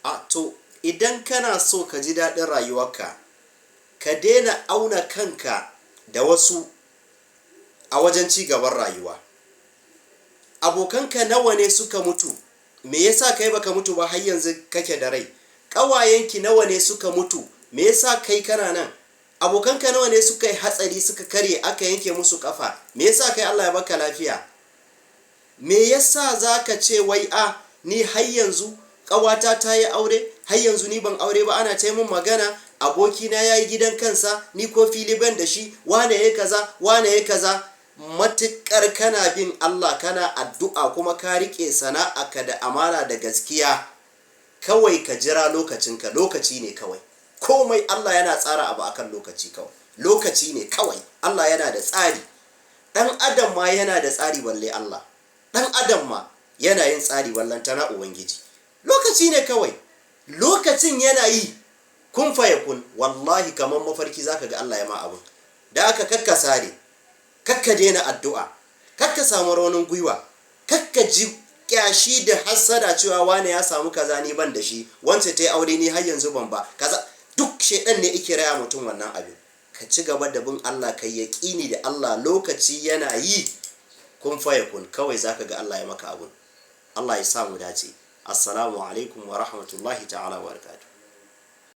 A to, idan kana so ka ji daɗin rayuwarka, ka daina auna kanka da wasu a wajen ci gaban rayuwa. Abokanka nawa ne suka mutu? Me yasa kai baka mutu ba har yanzu kake da rai? Ƙawayenki nawa ne suka mutu? Me yasa kai kana nan? Abokanka nawa ne suka yi hatsari suka karye aka yanke musu kafa? Me yasa kai Allah ya baka lafiya? Me yasa zaka ce wai a ni har yanzu ƙawata ta yi aure, har yanzu ni ban aure ba, ana ta min magana, abokina ya yi gidan kansa, ni ko fili ban da shi, wane ya kaza, wane ya kaza? Matuƙar kana bin Allah, kana addu'a, kuma ka riƙe sana'arka da amana da gaskiya, kawai ka jira lokacinka. Lokaci ne kawai komai. Allah yana tsara abu akan lokaci kawai. Lokaci ne kawai. Allah yana da tsari. Ɗan adam ma yana da tsari, balle Allah. Ɗan adam ma yana yin tsari, ballantana Ubangiji. Lokaci ne kawai. Lokacin yana yi, kun kun, wallahi kamar mafarki zaka ga Allah ya ma abun da aka kakka sare, kakka daina addu'a, kakka samu raunin gwiwa, kakka ji kyashi da hassada cewa wane ya samu kaza, ni ban da shi, wance ta yi aure, ni har yanzu ban ba kaza. Duk shedan ne yake raya mutum wannan abin. Ka ci gaba da bin Allah, kai yaƙini da Allah, lokaci yana yi, kun kun kawai zaka ga Allah ya maka abun. Allah ya sa mu dace. Assalamu alaikum wa rahmatullahi ta'ala wa barakatuh.